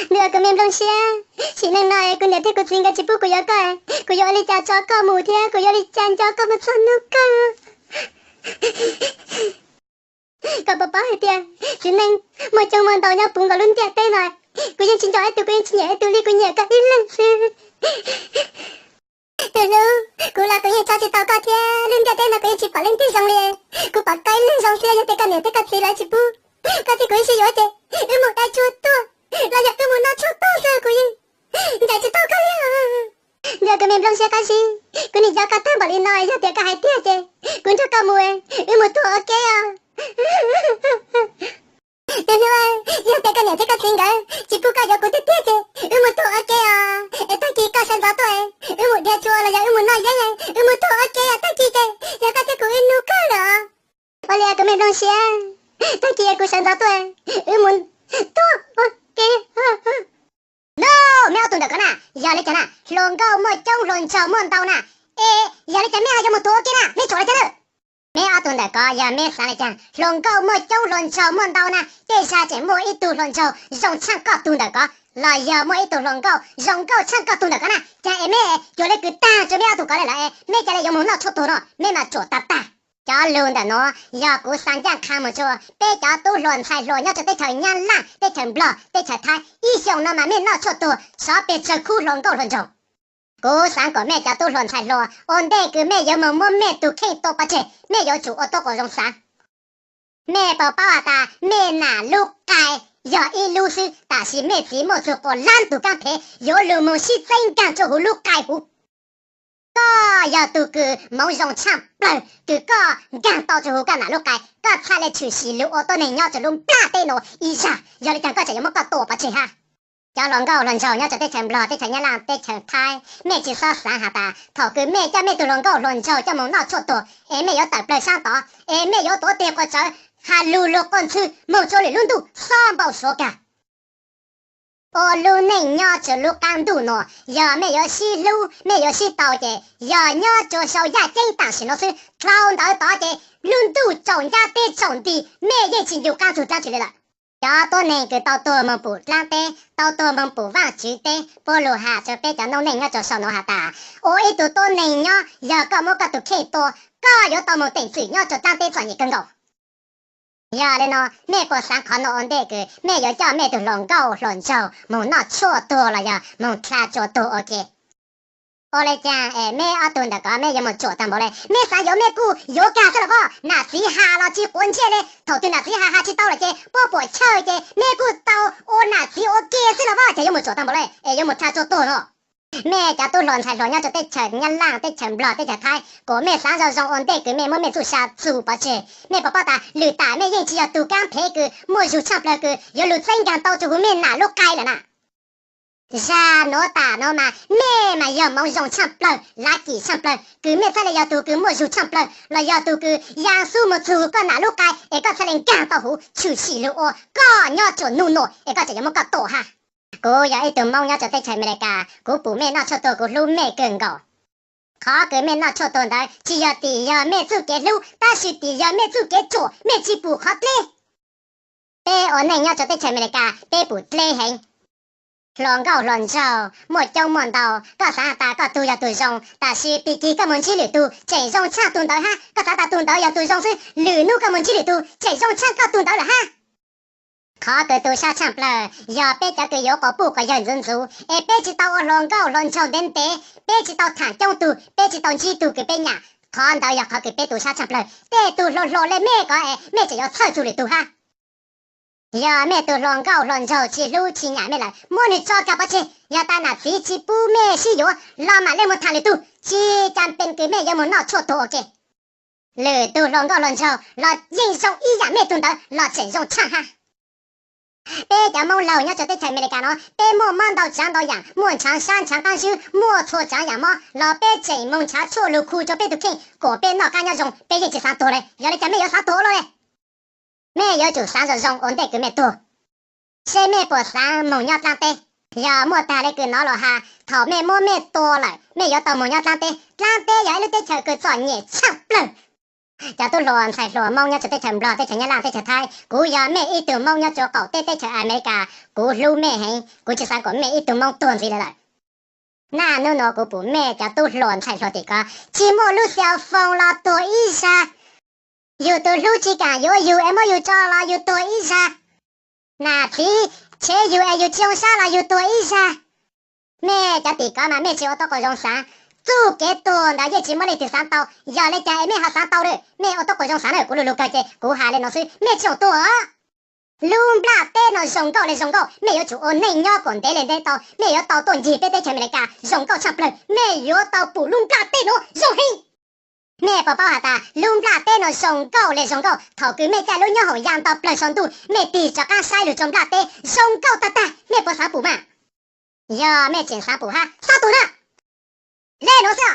Ntuj, kuv me nplooj siab, sim neej no kuv niam thiab kuv txiv nkawd tsis pub kuv yuav koj, kuv yuav ua li cas tso koj mus thiab kuv yuav ua li cas nco koj mus txog hnub kawg? Koj puas paub hais tias txiv neej muaj coob muaj ntau nyob puv nkaus lub ntiaj teb no, kuv yeej tsis nco ib tug, kuv yeej tsis nyiam ib tug li, kuv nyiam koj ib leeg xwb. Tus hlub, kuv los kuv yeej tso tsis tau koj thiab, lub ntiaj teb no kuv yeej tsis pom leej twg zoo li. Kuv pom koj ib leeg zoo xwb, yog tias koj niam thiab koj txiv lawv tsis pub koj thiab kuv ib sib yuav ces wb mus dai tsua tuag, los yog wb mus noj tshuaj tuag xwb, kuv yeej ncaim tsis tau koj li. Ntuj, kuv me nplooj siab qab zib, kuv nim nco koj tag npaum li no, yog tias koj hais tiag ces kuv nrog koj mus, wb mus tuag ua ke os. Tus hlub, yog tias koj niam thiab koj txiv nkawd tsis pub koj yuav kuv tiag tiag ces wb mus tuag ua ke os, es tag kis koj sawv ntxov tuaj, wb mus dhia tsua los yog wb mus noj yeeb, wb mus tuag ua ke os, tag kis ces yog koj thiab kuv wb hnub kawg lawm. Ua li kuv me nplooj siab, tag kis kuv sawv ntxov tuaj, wb mus tuag ua ke. No, meb ob tug ntawm ko na, yog li cas na, hluas nkauj muaj coob hluas nraug muaj ntau na, es yog li cas meb ho yuav mus tuag ua ke na, meb tsuas li cas na? Meb ob tug ntawm ko yog meb xav li cas, hluas nkauj muaj coob hluas nraug muaj ntau na, tej zag tseem muaj ib tug hluas nraug zoo tshaj koj tug ntawm ko, los yog muaj ib tug hluas nkauj zoo nkauj tshaj koj tug ntawm ko na, cas es meb cuag li kws tag rua meb ob tug ko li lawm es meb ca li yuav mus noj tshuaj tuag no, meb mas tsuam tag tag. Cov lug ntawm nuav yog kuv xa ncaj qha mus rua peb cov tub hluas ntxhais hluas nyob rua teb chaws Nyab Laj, teb chaws Nplog, teb chaws Thaib, ib xyoos no mas mej noj tshuaj tuag txhob peg tsawg khub hluas nkauj hluas nraug. Kuv xaav kuas mej cov tub hluas ntxhais hluas ua ntej kws mej yuav moog muab mej tug kheej tua pov tseg, mej yuav tsum ua tub qhua zoo xaav. Mej puas paub has tas mej nam lub qai yog ib lub xwb, tam sis mej txiv muaj txug quas laab tug kaab phev yuav lug moog sib txeeb nkaag rua huv lub qai huv. Koj yog tug kws moov zoo tshaaj plawg kws koj nkaag tau rua huv koj nam lub qai, koj txhaj le tshwm sim lug ua tuab neeg nyob rua lub nplaj teb nuav ib zag. Yog le caag koj tseem yuav muab koj tua pov tseg hab? Cov hluas nkauj hluas nraug nyob rua teb chaws Nplog, teb chaws Nyab Laj, teb chaws Thaib, mej tsi xob xaav has tas thaum kws mej coj mej tug hluas nkauj hluas nraug coj moog noj tshuaj tuag es mej yuav tawm plawg saab tod, es mej yuav tuav teg quas tsawv, has lug luag quas ntxhw moog rua lwm lub ntuj xob npau suav kag. Ua lub neej nyob rua lub qaab ntuj nuav, yog mej yuav sib hlub, mej yuav sib tau ces yog nyob rua sau yaj ceeb tam sim nuav xwb, dlhau ntawd tod ces lub ntuj tsaum ncaab teb tsaum nti, mej yeej tsi ncu qaab txug dlaab tsi le lawm. Cov tuab neeg kws tau tuag moog pum dlaab teb, tau tuag moog pum Vaajtswv teb, puab lug has rua peb cov noob neej nyob rua sau nuav has tas, ua ib tug tuab neeg nyob yog koj muab koj tug kheej tua, koj yuav tau moog teem txwm nyob rua dlaab teb txom nyem kawg nkaus. Yog le nuav, mej puas xaav qhov nuav ua ntej kws mej yuav coj mej tug hluas nkauj hluas nraug moog noj tshuaj tuag los yog moog dlha tsua tuag ua ke? Ua le caag es meb ob tug ntawm ko meb yuav moog tsuam taag npaum le? Meb xaav yuav meb kuj yuav kag xwb los pob? Nam txiv has los tsi quav ntsej le, thaum twg nam txiv has has tsi tau lawm ces puab puam chawj ces meb kuj tau ua nam txiv ua ke xwb los pob? Ces yuav moog tsuam taag npaum le es yuav moog dlha tsua tuag no. Mej cov tub hluas ntxhais hluas nyob rua teb chaws Nyab Laj, teb chaws Nplog, teb chaws Thaib, kuas mej xaav zoo zoo ua ntej kws mej muab mej txuj sa txug pov tseg. Mej puas paub tas lwm tam mej yeej tsi yog tug kaab phev kws muaj zug tshaaj plawg kws yuav lug txeeb nkaag tau rua huv mej nam lub qai lawm na? Zag nuav tam nuav mas mej mas yog moov zoo tshaaj plawg, lav kim tshaaj plawg kws mej txhaj le yog tug kws muaj zug tshaaj plawg los yog tug kws yaa xub moog txug koj nam lub qai es koj txhaj le nkaag tau huv tshwm sim lug ua koj nyob rua nub nuav es koj tseem yuav muab koj tua hab. Kuv yog ib tug Moob nyob rua teb chaws Amelikas, kuv pum mej noj tshuaj tuag kuv hlub mej kawg nkaus. Qhov kws mej noj tshuaj tuag ntawd tsi yog tim yog mej txuj kev hlub, tab sis tim yog mej txuj kev tsuam, mej tsi pum qhov dleb. Peb ua neej nyob rua teb chaws Amelikas peb pum dleb heev. Hluas nkauj hluas nraug muaj coob muaj ntau, koj xaav has tas koj tug yog tug zoo, tab sis pig kig koj moog ntsib lwm tug tseem zoo tshaaj tug ntawd hab, koj xaav tas tug ntawd yog tug zoo xwb, lwm nub koj moog ntsib lwm tug tseem zoo tshaaj koj tug ntawd lawm hab. Qhov kws tu sab tshaaj plawg yog peb cov kws yuav quas puj quas yawg ntxuv ntxuv es peb tsi tau ua hluas nkauj hluas nraug ntev ntev, peb tsi tau thaam coob tug, peb tsi tau ntsib tug kws peb nyam. Qhov ntawd yog qhov kws peb tu sab tshaaj plawg. Tej tug hluas hluas le mej ko es mej tseem yuav txhawj txug lwm tug hab. Yog mej tug hluas nkauj hluas nraug tsi hlub tsi nyam mej lawm, muab nwg tso kag pov tseg. Yog tas nam txiv tsi pub mej sib yuav los mam le moog thaam lwm tug, tsi cam pes kws mej yuav moog noj tshuaj tuag ua ke. Lwm tug hluas nkauj hluas nraug los yeej zoo ib yaam mej tug ntawd los tseem zoo tshaaj hab. Peb cov Moob laug nyob rua teb chaws Amelikas nuav, peb muaj mob ntau tsaav ntau yaam, muaj ntshaav sab ntshaav qaab zwb, muaj txhua tsaav yaam mob los peb tseem moog nrhav tshuaj lug khu rua peb tug kheej kuas peb noj qaab nyob zoo, peb yeej tsi xaav tuag le. Yog le caag mej yuav xaav tuag ua luaj le? Mej yuav tsum xaav zoo zoo ua ntej kws mej tuag, seb mej puas xaav moog nyob dlaab teb. Yog muaj taag le kws nov los has, thaum mej muab mej tua lawm mej yuav tau moog nyob dlaab teb. Dlaab teb yog ib lub teb chaws kws txom nyem tshaaj plawg. Cov tub hluas ntxhais hluas Hmoob nyob txhua teb chaws Nplog, teb chaws Nyab Laj, teb chaws Thaib, kuv yog mej ib tug Hmoob nyob tsuas qaum teb teb chaws Amelikas, kuv hlub mej heev, kuv tsis xav kom mej ib tug Hmoob tuag ntxiv lawm lawm. Naj nub nuav kuv pum mej cov tub hluas ntxhais hluas tim ko tsis muaj lub xia foo los tuag ib zag. Yug tus hlub tsis kaam yuav yug es muab yug tso los yug tuag ib zag. Nam txiv tshev yug es yug tsis zoo sab los yug tuag ib zag. Mej cov tim ko mas mej tsis ua tau qhov zoo xaav. Txuj kev tuag ntawd yeej tsis muaj leej twg xaav tau, yog le caag es mej ho xaav tau lawm, mej ua tau qhov zoo xaav na. Kuv lug lug kawg ces kuv has le nuav xwb, mej tsis txhob tuag. Lub nplaj teb nuav zoo nkauj le zoo nkauj, mej yuav tsum ua neej nyob kom ntev le ntev tau, mej yuav tau tuaj ncig peb teb chaws Amelikas zoo nkauj tshaj plawg, mej yuav tau pum lub nplaj teb nuav zoo heev. Mej puas paub has tas lub nplaj teb nuav zoo nkauj le zoo nkauj? Thaum kws mej caij lub nyob hauv yaj nto plawg sau ntuj, mej tig rov qaab saib lug rua nplaj teb zoo nkauj tag tag, mej puas xaav pum mas? Yog mej tseem xaav pum hab, xaav tuag na. Le nuav xwb.